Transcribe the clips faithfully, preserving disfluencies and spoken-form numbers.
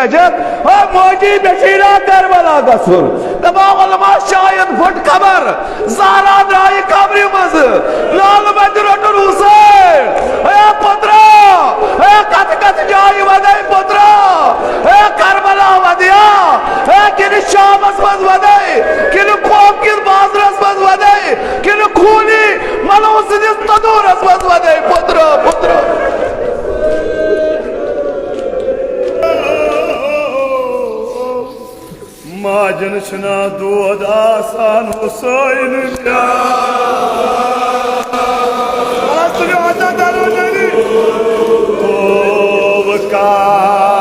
حاجت، ہا موجی بشیرا کربلا گژھُن۔ دپان علماء شاید پھٹ قبر، زہرا درٛایہِ قبرِ منٛزٕ، لالہٕ متہِ روٚٹُن حسین۔ ہے پُترا، ہے کتھ کتھ جایہِ ودے پُترا، ہے کربلا ودیا، ہے کِنہٕ شامس منٛز ودے، کِنہٕ کوک کِس بازرس منٛز ودے، کِنہٕ خوٗنی ملو سٕنٛدِس تندوٗرس منٛز ودے پُترا، پُترا۔ ماجن چھنا دود آسان حسین پیار۔ توبہ کار۔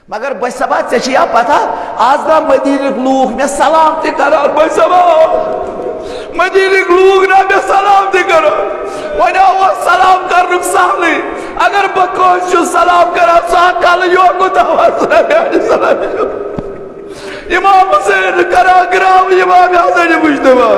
مگر بچ صبا، ژےٚ چھےٚ یا پتہ، آز نا مدیٖنٕکۍ لوٗکھ مےٚ سلام تہِ کران؟ بچ صبا، مدیٖنٕکۍ لوٗکھ نا مےٚ سلام تہِ کران؟ وۄنۍ اوس سلام کرنُک سہلٕے۔ اگر بہٕ کٲنٛسہِ چھُس سلام کران، سُہ ہا کلہٕ یوکُن تھاوان، سُہ ہا میانہِ سلامہِ۔ امام حسین کران گراو امام حسن مجتبیٰ۔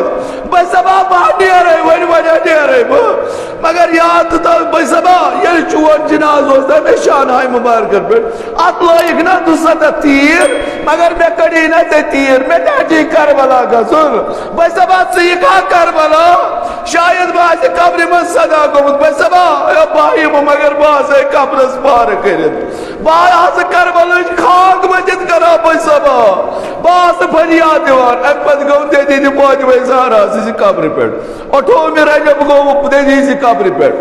بہٕ صبا، بہٕ نیرے وۄنۍ، وۄنۍ نیرے بہٕ۔ مگر یاد تہٕ تھاو، بہٕ صبا، ییٚلہِ چون جناز اوس نا مےٚ شانہٕ ہاے مبارکن پٮ۪ٹھ، اتھ لٲگِکھ نا دُسَتتھ تیٖر، مگر مےٚ کٔڑی نا ژےٚ تیٖر، مےٚ تہِ ہا چھُے کربلا گژھُن۔ بہٕ صبا، ژٕ یِکھ ہا کربلا، شاید بہٕ آسہِ قبرِ منٛز صدا گوٚمُت۔ بہٕ صبا، اے بہٕ یِمہٕ، مگر بہٕ آسے قبرس پارٕ کٔرِتھ۔ بہٕ آس کربلٕچ خاک مٔتِتھ کران بہٕ صبا۔ بہٕ آس فریاد دِوان۔ اَمہِ پتہٕ گوٚو دٮ۪دِ تہِ فاطمہ زہرا سٕنٛزِ قبرِ پٮ۪ٹھ۔ اَٹھووُہمہِ رجب گوٚو دٮ۪دِ ہٕنٛزِ قبرِ پٮ۪ٹھ۔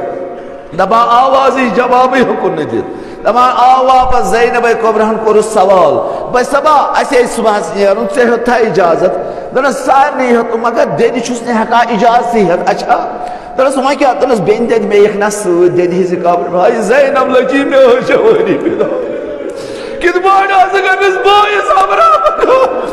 دَپان آوازٕے جوابٕے ہیوٚکُن نہٕ دِتھ۔ دَپان آو واپس زینبے کبریٰ ہن کوٚرُس سوال، بہٕ صبا، اَسہِ ٲسۍ صُبحس نیرُن، ژےٚ ہیوٚتھا اِجازت؟ دوٚپنَس سارنٕے ہیوٚتُن، مگر دٮ۪دِ چھُس نہٕ ہٮ۪کان اِجازتٕے ہٮ۪تھ۔ اچھا۔ دوٚپنَس، وۄنۍ کیٛاہ؟ دوٚپنَس، بیٚنہِ دٮ۪دِ مےٚ یِکھ نہ سۭتۍ دٮ۪دِ ہِنٛزِ قبرِ۔ ہاے زینب لٔجی مےٚ ٲس جوٲنی پٮ۪ٹھ۔ کِتھ پٲٹھۍ ٲسٕکھ أمِس بٲیِس ہمراہ بناوان؟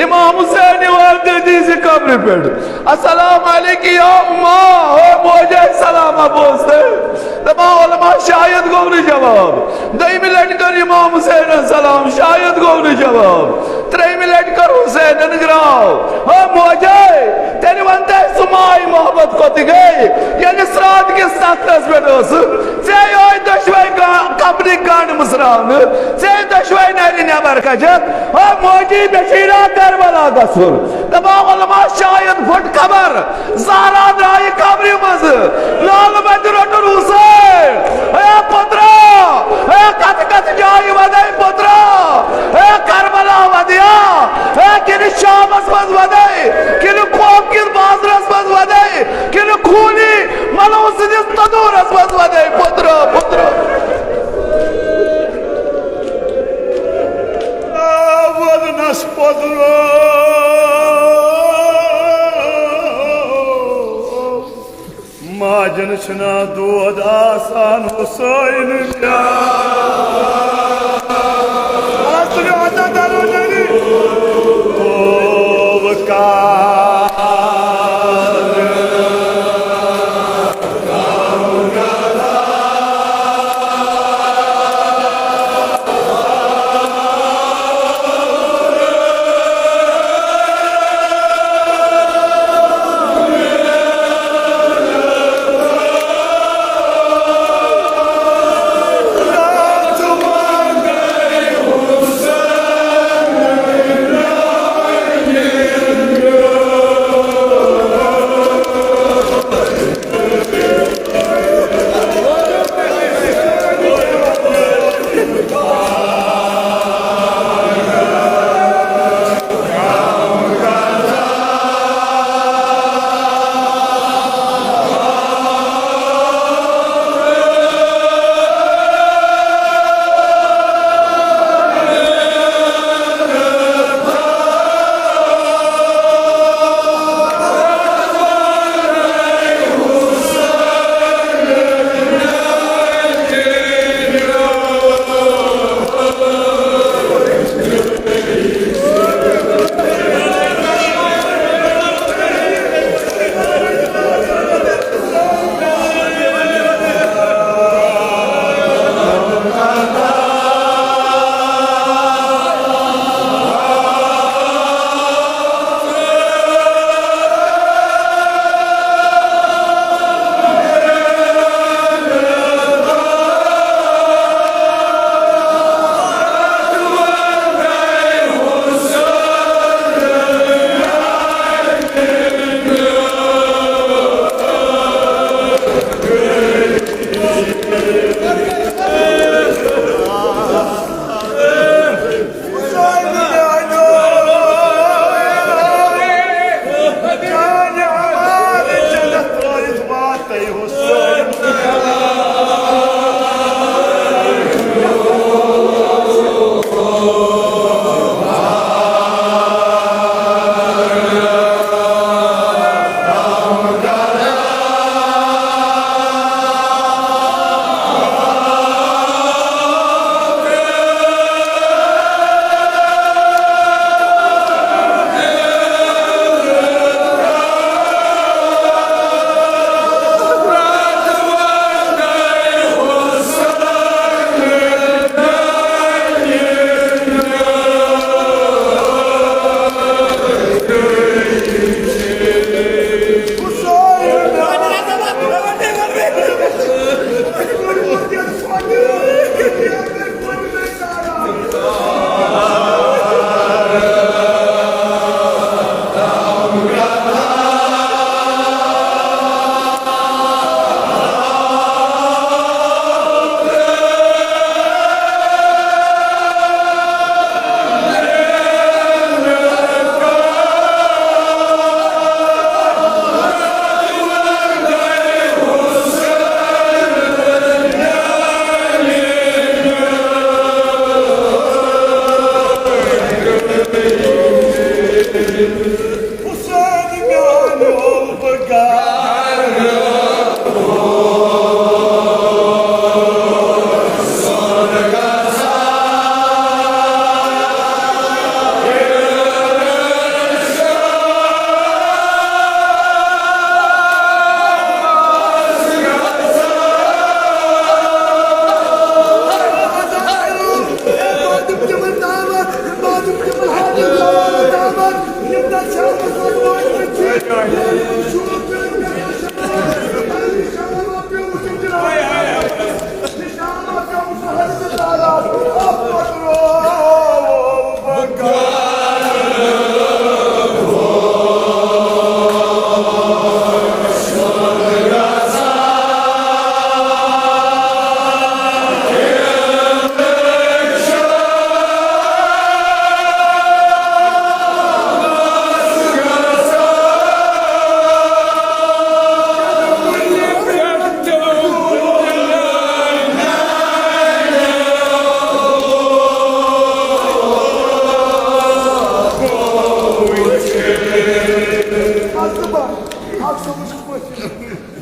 امام حسین یِوان دٮ۪دِ ہِنٛزِ قبرِ پٮ۪ٹھ۔ السلام علیکی یا اما، او موجے سلام بوزتے۔ دپان علماء شاید گوٚو نہٕ جواب۔ دوٚیمہِ لٹہِ کٔر امام حسینن سلام، شاید گوٚو نہٕ جواب۔ ترٛیٚیمہِ لٹہِ کٔر حسینن گراو، ہو موجے، تیٚلہِ ون تہٕ سُہ ماے محبت کوٚت گٔے، ییٚلہِ صراط کِس تختس پٮ۪ٹھ ٲسٕکھ، ژےٚ یوے دۄشوے گا-، قبرٕکۍ گنڈ مٕژراونہٕ، ژےٚ دۄشوے نرِ نٮ۪بر کجکھ، ہو موجی مےٚ چھُے نا کربلا گژھُن۔ دپان علماء شاید پھُٹ قبر، زہرا درٛایہِ قبرِ منٛزٕ، لالہٕ متہِ روٚٹُن حسین۔ ہے پُترا، ہے کتھ کتھ جایہِ ودے پُترا؟ ہے کربلا ودیا؟ ہے کِنہٕ شامس منٛز ودے؟ کِنہٕ کوک کِس بازرس منٛز ودے؟ کِنہٕ خوٗنی ملو سٕنٛدِس تندوٗرس منٛز ودے پُترا، پُترا؟ ودنس پُترا۔ ماجن چھنا دود آسان حسین پیار۔ توبہ کار۔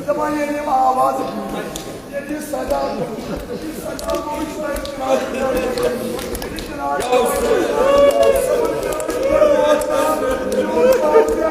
دَپان ییٚلہِ یِم آواز، ییٚلہِ یہِ صدا، یہِ صدا گوٚو، یہِ چھُ تۄہہِ